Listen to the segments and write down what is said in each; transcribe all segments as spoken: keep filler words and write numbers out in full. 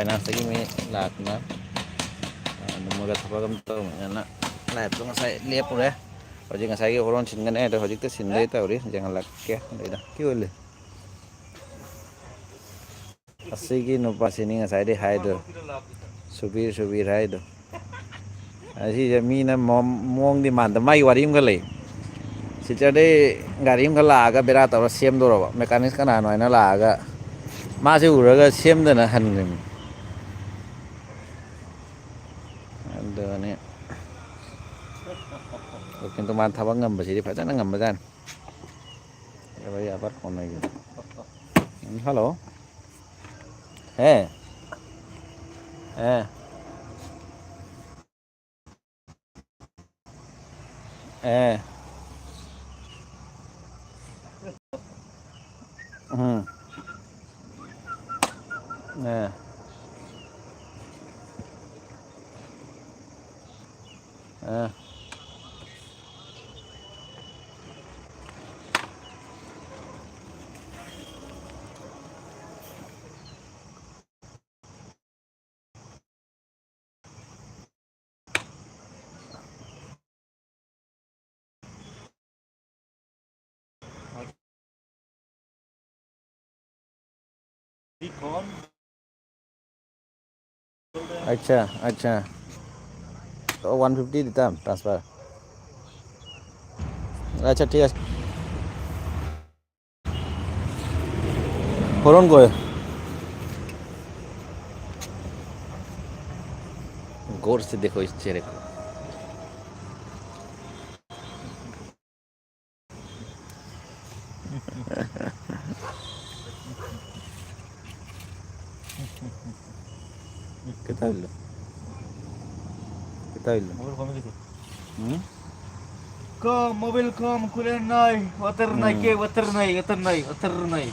Finance lagi mi lak na. Numuga thapa kam to na. Live to ngasai liya pura. Hojik ngasai ke horon sin gane, hojik te sin dai ta uri, jangan lak ke, dai da. Ki bole? Asi ki no pa sini ngasai de hai do. Subir, subir hai do. Asi je mi na mom, mong di man, ta mai warim kale. Sicade garim kala aga bera ta sim do ro. Mechanics kana no na la aga. Masi ura ga sim de na han rim. Ando ne. Oke, tu man thapa ngam ba siri pacha na ngam ba jan. এ ভাই, আবার ফোন হয়ে গেল। হুম, হ্যালো। হ্যাঁ। হ্যাঁ। হ্যাঁ। হুম। হ্যাঁ। হ্যাঁ। আচ্ছা, আচ্ছা। তো ওয়ান ফিফটি দিতাম ট্রান্সফার। আচ্ছা, ঠিক আছে। ফোরন কই? गौर से देखो इस चेहरे को। কিতা অইলো? কিতা অইলো? মোবাইল কমে গেছে। হুম? কম, মোবাইল কম, খুলে নাই, ওয়াটার নাই, হুম। কে ওয়াটার নাই, ওয়াটার নাই, ওয়াটার নাই।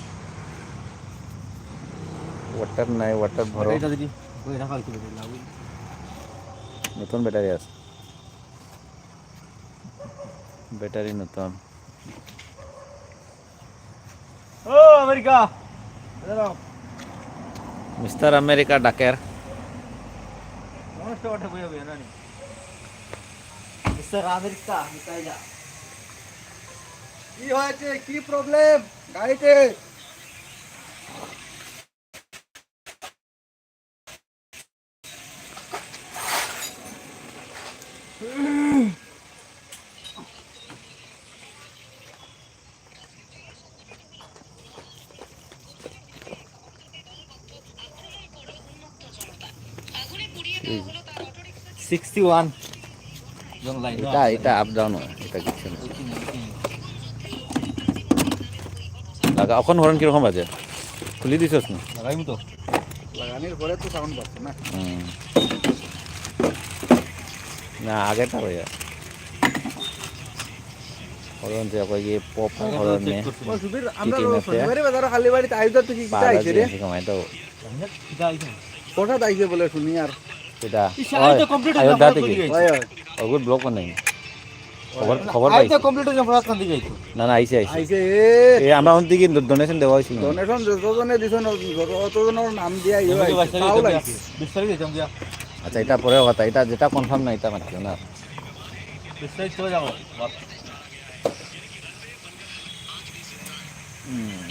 ওয়াটার নাই, ওয়াটার ভরো। ব্যাটারিটা দেখি, ওই রাখা হইতে পারে, লাভ হইল। নতুন ব্যাটারি আছে। ব্যাটারি নতুন। ও আমেরিকা, এ দাঁড়াও। মিস্টার আমেরিকা ডাকের। মানুষটা ওটা বুঝে বুঝে না নি। মিস্টার আমেরিকা, কোথায় যা? কি হয়েছে? কি প্রবলেম গাড়িতে? Sixty one. এটা, এটা আপ ডাউন হয়, এটা কিচ্ছু না। লাগা, এখন হর্ন কিরকম বাজে? খুলি দিছস না? লাগাইমু তো। লাগানির পরে তো সাউন্ড বাজছে না। হুম। না, আগেটা হয়ে যায়। হর্ন যে কই গিয়ে পপ হর্ন নে। ও সুবীর, আমরা শনিবারে বাজারে খালি বাড়িতে আইজ তো কি কিতা আইছে রে? কমাই তো। কোথায় আইছে বলে শুনি আর। এটা ইস, আই তো কমপ্লিট অয়, হইছে, অয়, অয়। ওগুলো ব্লক নাই। খবর, খবর আই তো পাইছি। কমপ্লিট হইছে, ফরাজ খান দিকে আইতো। না, না, আইছে, আইছে। আইছে, এ। এ, আমরা ওখান থেকে ডো-, ডোনেশন দেওয়া হয়েছিল। ডোনেশন যতজনে দিছেন, যত-, অতজনের নাম দিয়া ইয়ে হয়েছে, তাও লাগছে। বিশ তারিখ দিতাম দিয়া। আচ্ছা, এটা পরের কথা, এটা যেটা কনফার্ম না, এটা মাতিও না। বিশ তারিখ চলে যাবো। হুম।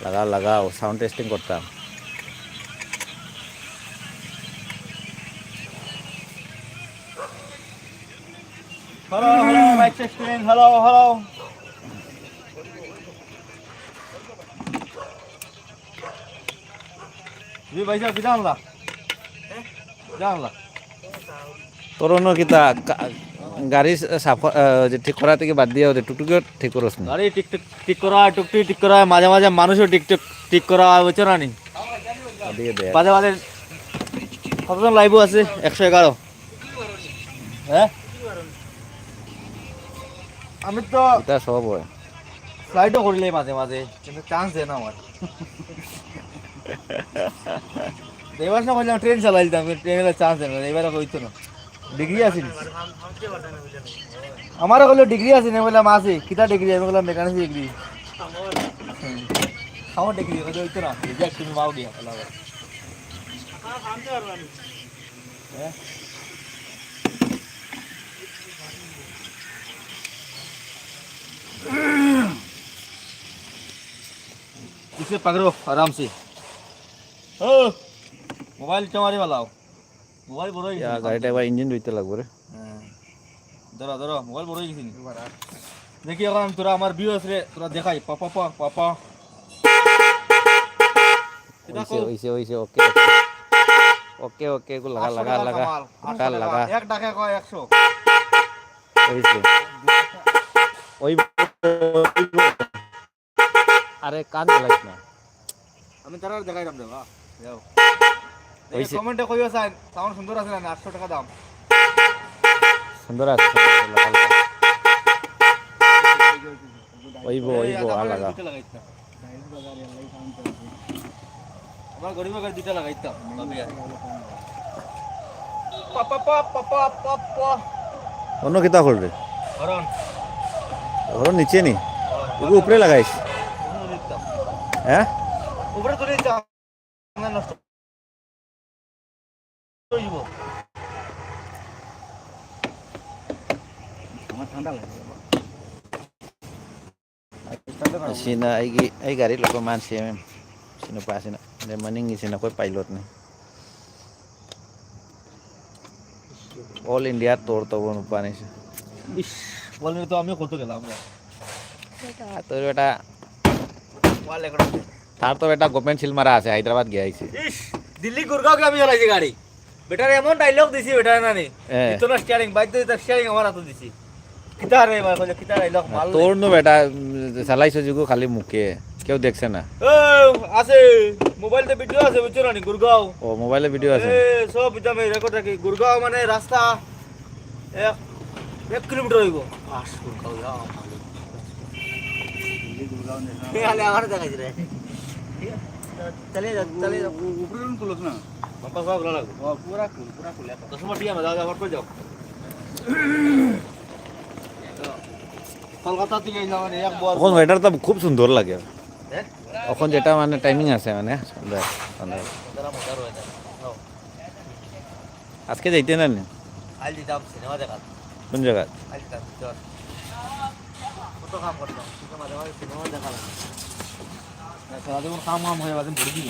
লাগাও, লাগাও, সাউন্ড টেস্টিং করতাম। Hello, hello, mike testing, hello, hello. জি ভাই সাহেব, কিতা আনলা? কিতা আনলা? তোর অন্য কিতা কা-, গাড়ি সাফ ক-, আহ, যে ঠিক করা থেকে বাদ দিয়া ওদের টুকটুকিও ঠিক করস না? গাড়ি ঠিক, ঠিক, ঠিক করা, টুকটুকি ঠিক করা, মাঝে মাঝে মানুষও ঠিক, ঠিক, ঠিক করা, বুঝছো না নি? ওদিকে দে। বাদে বাদে কতজন লাইভও আছে? একশো এগারো। হ্যাঁ? আমি তো এটা সব হয়। ফ্লাইটও করিলাই মাঝে মাঝে, কিন্তু চান্স দেয় না আমার। এবার না কইলাম ট্রেন চালাইতাম, কিন্তু ট্রেনে চান্স দেয় না, এবার আর হইতো না। ডিগ্রি আছে নি? আমারে কইলো ডিগ্রি আছে নি? আমি কইলাম আছে। কিতা ডিগ্রি? আমি কইলাম মেকানিক্স ডিগ্রি। আমার ডিগ্রি, কইলো হইতো না, রিজেক্ট, তুমি পাও গিয়া। इसे पकड़ो आराम से। ओ, मोबाइल चमारी वाला। মোবাইল বড় হয়ে গেছে। ইয়া, গাড়িটা এবার ইঞ্জিন ধুইতে লাগবো রে। হ্যাঁ। ধরো, ধরো, মোবাইল বড় হয়ে গেছে নি? দেখি এখন আমি তোরা আমার ভিউয়ার্স রে, তোরা দেখাই। পা, পা, পা, পা, পা। এটা ওইসে, কো? ওইসে, ওইসে, ওকে, ওকে। ওকে, ওকে, এগুলো লাগা, আটশো লাগা, টাকার লাগা। কামাল, লাগা, আটশো টাকা। লাগা। এক টাকা কয় একশো। ওইসে। ওই, ওই, আরে কান চালাইস না। আমি তারার দেখাইলাম রে বা। যাও। এই হইছে। কমেন্টে কইও চাই, সাউন্ড সুন্দর আছে না, আটশো টাকা দাম। সুন্দর আছে, সুন্দর আছে, লাগা, লাগা। ওইবো, এই ওইবো, আধা আলাদা। ঘন্টা দুইটা লাগাইতাম। আমার গরিব ঘরে দুইটা লাগাইতাম, ভাবি আর। পা, পা, পা। অন্য কিতা করবে? হরন। হরন নিচে নি? হরন। এগু উপরে লাগাইস। উপরে তুলে দিতাম। হ্যাঁ? উপরে তুলে দিতাম। না, নষ্ট হয়ে যাবো। আমার ঠান্ডা লাগে। Sina, ay, ay gari loko man siya, ma'am. Sino pa, sino? Hindi, maning sino ko, pilot ni. All India tour তো বোন পানি সে। ইস, বললে তো আমিও করতে গেলাম রে। বেটা, তোর বেটা। ওয়ালে করে। তার তো বেটা গভর্নমেন্ট সিল মারা আছে, হায়দ্রাবাদ গিয়া আইছে। ইস, দিল্লি গুরগাঁও গিয়া আমি চালাইছি গাড়ি। বেটারে এমন ডায়লগ দিছি বেটারে নানি। হ্যাঁ। দিত না স্টিয়ারিং, বাইক দিত স্টিয়ারিং আমার হাতে দিছি। কিতা রে ভাই, কইলে কিতা ডায়লগ মারলে? তোর নু বেটা, উম, চালাইছো যেগু খালি মুখে, কেউ দেখছে না। ও, আছে, মোবাইল তো ভিডিও আছে, বুঝছো নানি, গুরগাঁও। ও, মোবাইলে ভিডিও আছে। এ, সব ভিডিও আমি রেকর্ড রাখি। গুরগাঁও মানে রাস্তা এক, এক কিলোমিটার হইব। পাঁচ গুরগাঁও, ইয়া মালিক। দিল্লি গুরগাঁও নেশা। এ, আলে আমার দেখাইছে রে। চালিয়ে যাও, চালিয়ে যাও। উ-, উ-, উপরে রুম খুলছ না? বাপ্পা সব ভালো লাগবে। ও, পুরা খুল, পুরা খুল, এখন। তো সময় দিয়ে আমরা যাও, যাও, ফট করে যাও। কলকাতা থেকে এই যাবেন, এক বর। এখন ওয়েদার তো খুব সুন্দর লাগে। হ্যাঁ? এখন যেটা মানে টাইমিং আছে মানে সন্ধ্যা, সন্ধ্যা। তারা মজার ওয়েদার। যাও। আজকে যাইতে না নি? কাল দিতাম সিনেমা দেখাত। কোন জায়গা? কাল দিতাম ভিতর। কত কাম করতাম, কিন্তু মাঝে মাঝে সিনেমা দেখা লাগে। না, সারা জীবন কাম কাম হয়ে বাদে ভরে দিল।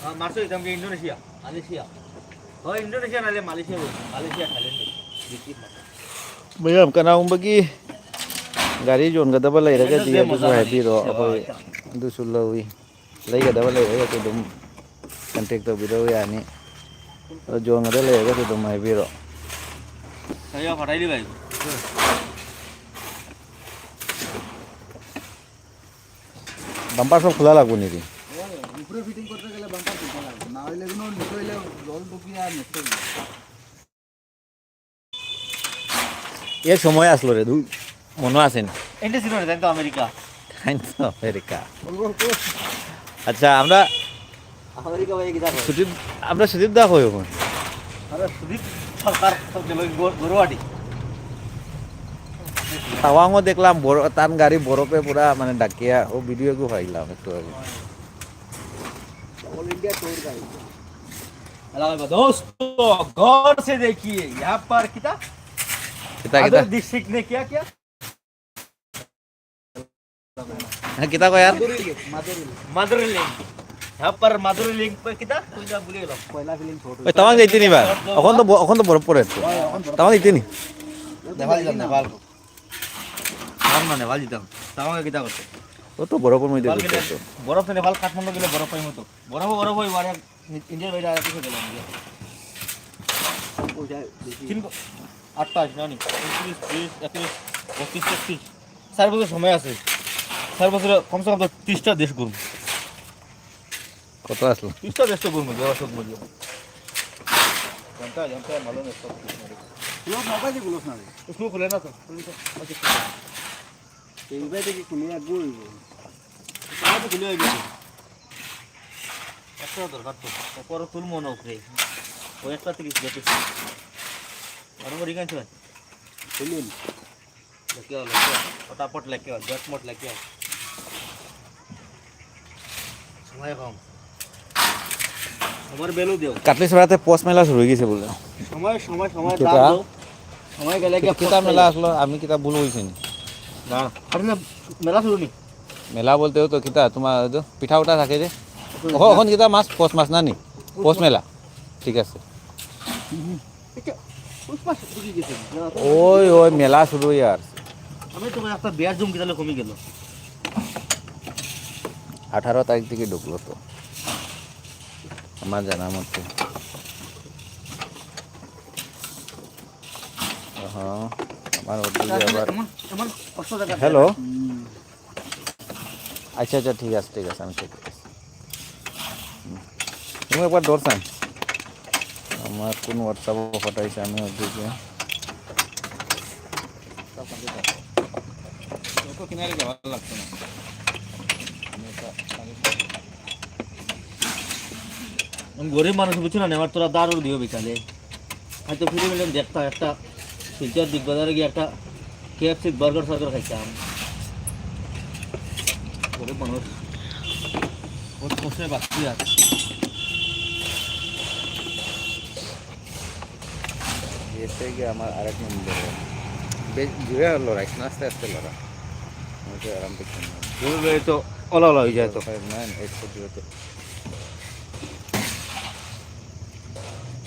আমার মারছে দিতাম কি ইন্দোনেশিয়া, মালয়েশিয়া। হয় ইন্দোনেশিয়া নাহলে মালয়েশিয়া বলছি, মালয়েশিয়া, থাইল্যান্ডে। দেখি মাথা। Mayam, kana umbagi gari jon gada bala iraga dia du hai biro apoy du sulawi. Lai gada bala iraga tu dum contact to biro yani. Jon gada lai iraga tu dum hai biro. Saya patai di bai. Bumper সব খোলা লাগবো নি রে? উপরে ফিটিং করতে গেলে বাম্পার খুলতে লাগবে, না হইলে কোনো নিচে হইলে জল ঢুকিয়ে আর নষ্ট হয়ে যাবে। এ সময় আসলো রে, দু-, মনো আছে নি? এন্ডে ছিল রে, তাই তো আমেরিকা। তাই তো আমেরিকা। আচ্ছা, আমরা আমেরিকা ভাই কিতা কয়? সুদীপ, আমরা সুদীপ দা কই এখন? আরে সুদীপ সরকার তো গেল গো-, গরুয়াটি। তাওয়াংও দেখলাম, বড়, তান গাড়ি বরফে পুরা মানে ডাকিয়া, ও ভিডিও গু পাইলাম একটু আগে। All India tour guide। Hello दोस्तों, गौर से देखिए, यहाँ पर किता? কিতা, কিতা? अदर डिस्ट्रिक्ट ने क्या क्या? হ্যাঁ, কিতা কয় আর? মাধুরী লেক, মাধুরী লেক। মাধুরী লেক। হ্যাঁ, পর মাধুরী লেক পর কিতা? তুই যা ভুলে গেলাম। পয়লা ফিলিং ফটো। ওই তাওয়াং যাইতে নি বা? এখন তো ব-, এখন তো বরফ পড়ে তো। তাওয়াং যাইতে নি? নেপাল যাম, নেপাল। আর না, নেপাল যেতাম। তাওয়াং কিতা করতে? ও তো বরফের মধ্যে নেপাল ঘুরতে গেলে তো। বরফ তো নেপাল কাঠমান্ডু গেলে বরফ পাইমু তো। বরফ, বরফ ওই বারে ইন্ডিয়ার বাইরে আর কিছু গেলাম না। ওইটা দেখি। তিন, আটটা আছে, জানি। ঊনত্রিশ, ত্রিশ, একত্রিশ, বত্রিশ, তেত্রিশ। চার বছর সময় আছে। চার বছরে কমসে কম তো ত্রিশটা দেশ ঘুরবো। কত আসলো? ত্রিশটা দেশ তো ঘুরবো, যাওয়া সব মজা। জানতে হয়, জানতে হয়, মালুম হয় সব কিছু। খুলো না, ভাই, খুলো না রে। খুলো, খুলে না তো। খুলে তো। আচ্ছা, খুলো। এই ভাই দেখি খুলে এক গোল। তাহলে তো খুলে হয়ে গেছে। একটা দরকার তো। ওপরে তুল মনে উপরে। ওই একটা তিরিশ দেখে। আরো রিং আছে ভাই? খুলুন। লেকে আও, লেকে আও। ফটাফট লেকে আও, ঝটমট লেকে আও। সময় কম। আমার বেলু দেও। কাটলি ছড়াতে পৌষ মেলা শুরু হয়ে গেছে বলে। সময়, সময়, সময়, কিতা? দাম দাও। সময় গেলে গিয়া কিতা পৌষ মেলা মেলা। আসলো? আমি কিতা ভুল হইছি নি? না, আরে না, মেলা শুরু নি। মেলা বলতেও তো কিতা, তোমার ওই যে পিঠা উঠা থাকে যে। ওখানে ওখ-, ওখানে কিতা মাছ? পৌষ মাছ না নি? পৌষ পৌষ মাছ। মেলা। ঠিক আছে। হুম। এটা পৌষ মাস ঢুকে গেছে। ওই, ওই মেলা শুরু হয়ে আর। আমি তো একটা বিয়ার জম কিতালে কমে গেল। আঠারো তারিখ থেকে ঢুকলো তো। আমার জানা মতে। হ্যাঁ, আমার ওদিকে আবার এমন, এমন কষ্ট দেখা যায়। হ্যালো। হুম। আচ্ছা, আচ্ছা, ঠিক আছে, ঠিক আছে, আমি চেক করতেছি। হুম। তুমি একবার ধরছেন। আমার কোন WhatsApp-ও পাঠাইছে, আমি ওদিকে। অত কিনারে যাওয়া লাগতো না। আমি গরিব মানুষ, বুঝছো না, আমার তোরা দারুর দিও বিকালে। হয়তো ফিরে মিলে দেখতাম একটা শিলচর বিগ বাজারে গিয়ে একটা কেএফসি বার্গার সার্গার খাইতাম। গরিব মানুষ, বহুত কষ্টে বাঁচছি আর। এসে গিয়ে আমার আরেক নম্বর। বেশ জোরে আর লড়াই না, আস্তে আস্তে লড়া। আমাকে আরাম করতে হবে। জোরে লড়াই তো ওলা ওলা হয়ে যায় তো। Five nine eight four zero two।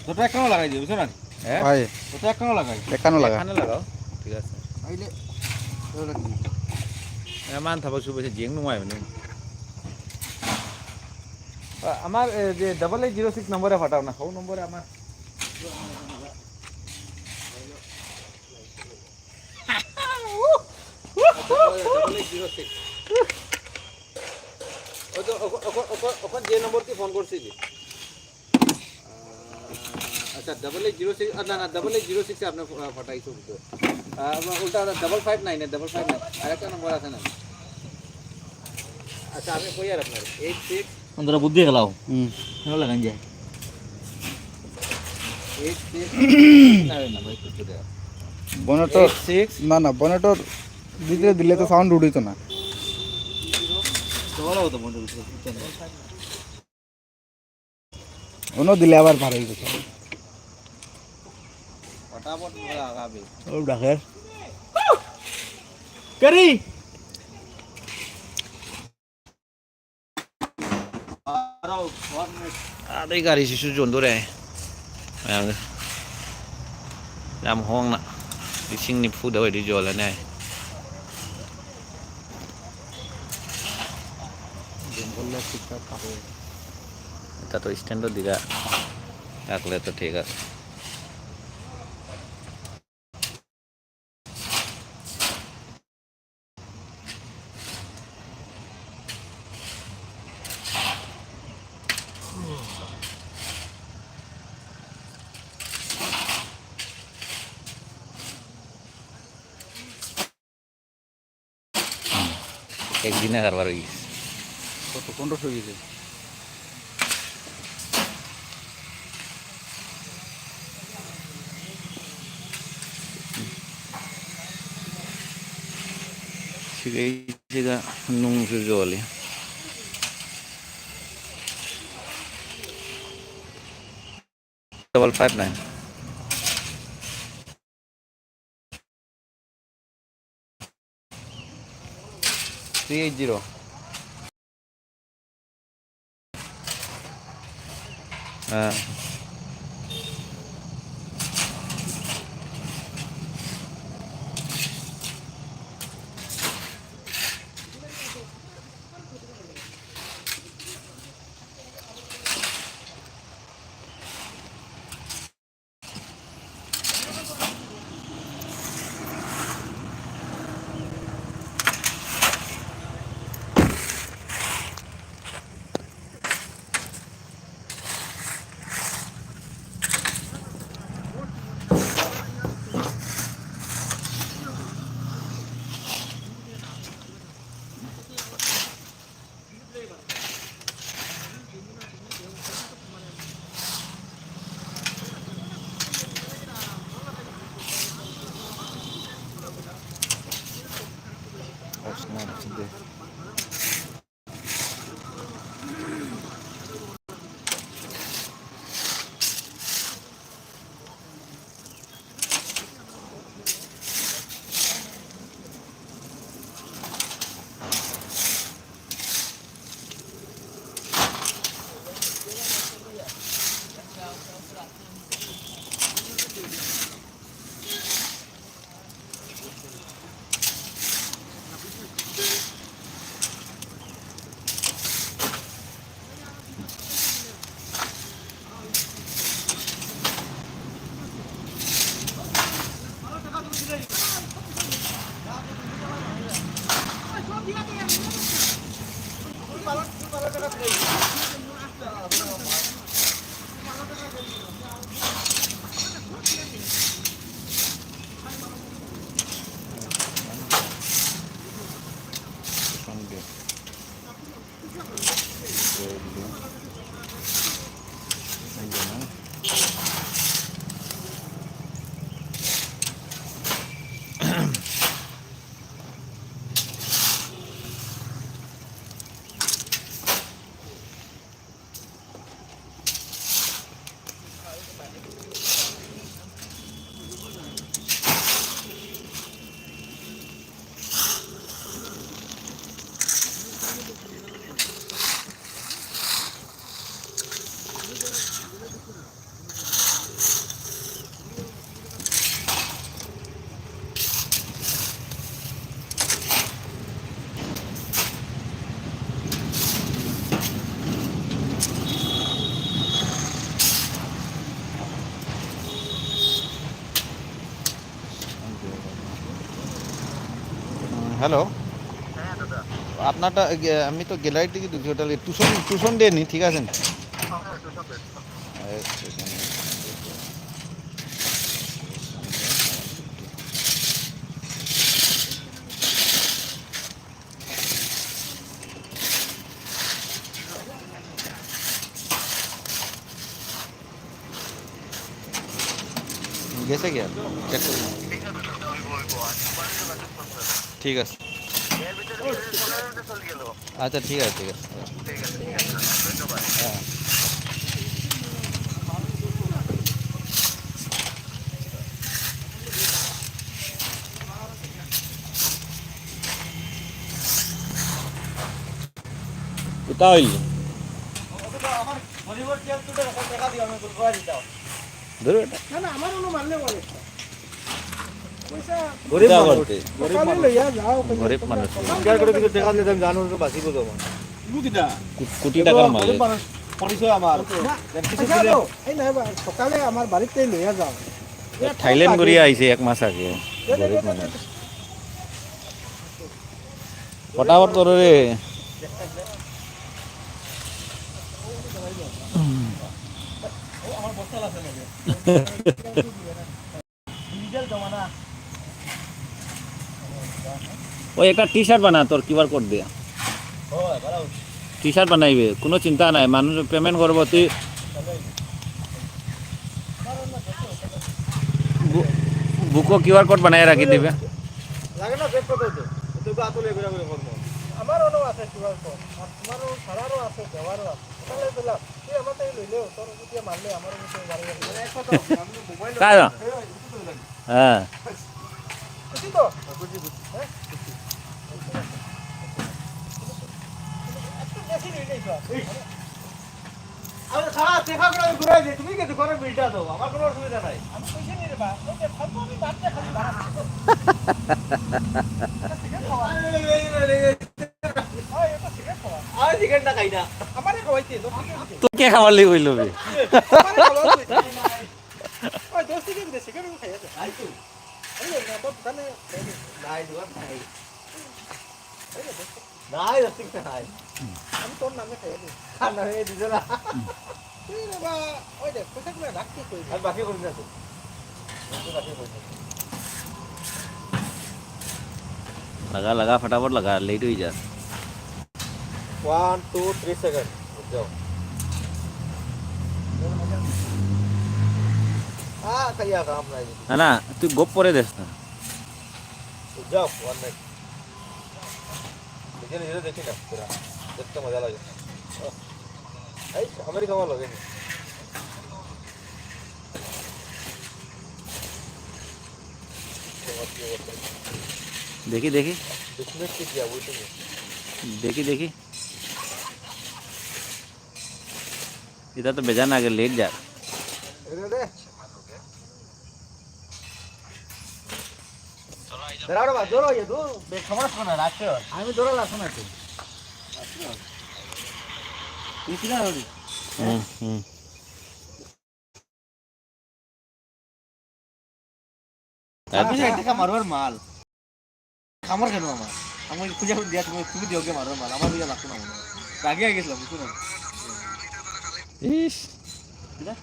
তোটা একখানো লাগাই দিও, বুঝছো না? হ্যাঁ? ভাই। তোটা একখানো লাগাই। একখানো লাগা। এখানে লাগাও, ঠিক আছে। আইলে, ওটা কি? এ, মান থাকো, শুভ সে জিং নুমাই মানে। আ-, আমার, এ, যে double eight zero six নম্বরে পাঠাও না, কোন নম্বরে আমার? Double eight zero six। ওই তো, ওখ-, ওখ-, ওখ-, ওখান যে নম্বর কি ফোন করছিলি? আহ, আচ্ছা, double eight zero six, আ, না, না, double eight zero six-এ আপনি, আ, পাঠাইছো তো। আ, উল্টা, উল্টা, double five nine, double five nine। আরেকটা নম্বর আছে না? আচ্ছা, আমি কই আর আপনার? Eight six। আপনারা বুদ্ধি খেলাও। হুম। খেলা লাগান যায়। Eight six। না, না, ভাই, একটু দে। বনেটর, Eight six। না, না, বনেটর ভিতরে দিলে তো সাউন্ড উঠিত না। তো ভালো হতো বনেটর ভিতরে, বুঝছেন? অন্য দিলে আবার ভাড়া হয়ে গেছে। ফটাফট করে আগাবে। ও ডাকের। করি। আরো one minute। আরে গাড়ি শিশু জন ধরে। নাম হং না। Di sini ni food away di jualan eh. এটা তো স্ট্যান্ডও দিরা রাখলে তো ঠিক আছে। একদিনে কারবার হয়ে গেছে। কত? পনেরোশো হয়ে গেছে। ঠিক আছে, নুন জলে। Double five nine। Three eight zero। হ্যাঁ। হ্যালো। হ্যাঁ দাদা। আপনারটা গে-, আমি তো গ্যালারি থেকে দেখছি, ওটা টিউশন, টিউশন দেয়নি, ঠিক আছে? হ্যাঁ, হ্যাঁ, টিউশন দেয়। এক সেকেন্ড। গেছে গিয়া? চেক করি। ঠিক আছে। আচ্ছা, ঠিক আছে, ঠিক আছে। হ্যাঁ। কিতা অইল? ধরো এটা। না, না, আমার অনো মারলে বলে। পয়সা গরিব মানুষ। সকালে লইয়া যাও, গরিব মানুষ। বিকাল করে কিছু টাকা দিলে আমি জানো তো বাঁচিব তো আমার। কু-, কোটি টাকার মালিক। পরিচয় আমার। না, পয়সা দাও। এই না, এবার সকালে আমার বাড়িতে লইয়া যাও। থাইল্যান্ড ঘুরিয়া আইছে এক মাস আগে। গরিব মানুষ। ফটাফট করো রে। ওই একটা টি শার্ট বানা তোর কিউআর কোড দিয়া। টি শার্ট বানাইবে, কোনো চিন্তা নাই, মানুষ পেমেন্ট করবো। তুই বু-, বুকো কিউআর কোড বানাই রাখি দিবে। লাগে না, বেশ কথা তো। তুই তো আতুলে ঘুরে ঘুরে করবো। আমার অনো আছে কিউআর কোড, আর তোমারও সারারও আছে, দেওয়ারও আছে। তাহলে দিলাম। তুই আমার তাই লইলে, তোর উপর দিয়ে মারলে, আমার উপর দিয়ে মারলে। মানে এক কথা, আমি মোবাইল কার? হ্যাঁ। বুঝছি তো? হ্যাঁ? একটু বেশি লইলেই তো। আরে সারা দেখা করে আমি ঘুরাই দিই, তুমি কিন্তু করে বিলটা দাও, আমার কোনো অসুবিধা নাই। আমি পয়সা নিয়ে রে বা, ওই যে খাবো আমি বাদ দিয়ে খালি বাড়া। এটা সিগারেট খাওয়া। আরে, আরে, আরে, আরে। হয়, এটা সিগারেট খাওয়া। আমি সিগারেট না খাই না। আমারে খাওয়াইতে, দশ টাকা দিতে। তোকে খাবার লাগি কইলো বে। আমারে খাওয়াইতে। ওই দশ টাকা দিতে, সিগারেট আমি খাই আছে। খাই তো। এই না, তোর দোকানে নাই, দোকান নাই। এই না, দশ টাকা। নাই, দশ টাকা নাই। আমি তোর নামে খাই দিই। কার নামে দিছে না? তুই রে বা, ওই দেখ, পয়সাগুলো রাখতে কই? আমি বাকি করি না তো। আমি বাকি করি না। লাগা, লাগা, ফটাফট লাগা, লেট হয়ে যা। One, two, three second। যাও। আ, খাইয়া কাম নাই। না, না, তুই গপ পরে দেস না। যাও, one minute। নিজে নিজে দেখি না, পুরা। দেখতে মজা লাগে। এই, আমেরিকা আমার লাগে নি। দেখি, দেখি। বিশ মিনিট কি দিয়া, ওই তো। দেখি, দেখি। এটা তো বেজান আগে লেট যার। এটা দে। দাঁড়াও রে বা, জোর হয়ে দু। বে, খাবার শোনা, রাখতে হয়। আমি দৌড়া লাগবো না তো। তুই কিনা হলি? হুম, হুম। আপনি একটা মারবার মাল। আমার কেন আমার? আমি খুঁজে দিয়া তুমি, তুমি দিও কে মারবার মাল। আমার বুঝা লাগতো না মনে হয়। আগে আগে গেছিলাম, বুঝছো না? ইস। বুঝলে?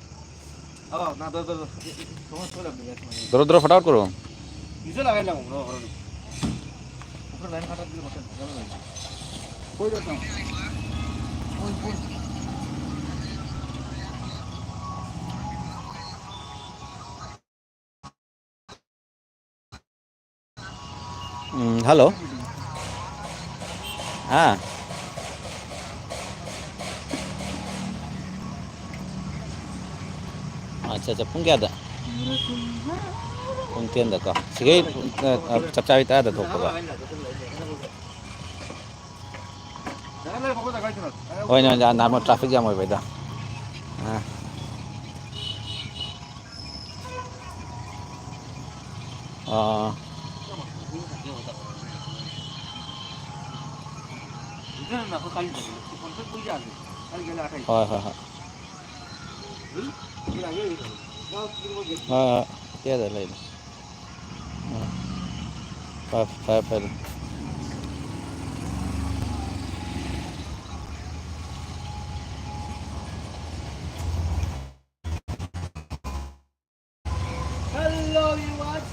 ও, না, ধর, ধর, ধর। এ, এ, তোমার চলে আপনি, এক মিনিট। ধরো, ধরো, ফটাফট করো। নিজে লাগাইলাম, ওরা, ওরা। ওখানে লাইন কাটার দিকে বসেন, জানো না? কই যাচ্ছ? ওই, ওই। হুম, হ্যালো। হ্যাঁ। আচ্ছা, আচ্ছা, pung kiyada? Pung kiyada ka? Sige, chapchawi ta da thok ka. Oi na, na, na, traffic jam oi bai da. Ah. Ah. Hoi, hoi, hoi. Hoi, hoi. Tiada lain. Five, five, five. Hello, viewers.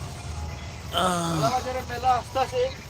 আহ। ভালা আছইন নি? ভালা আছইন নি?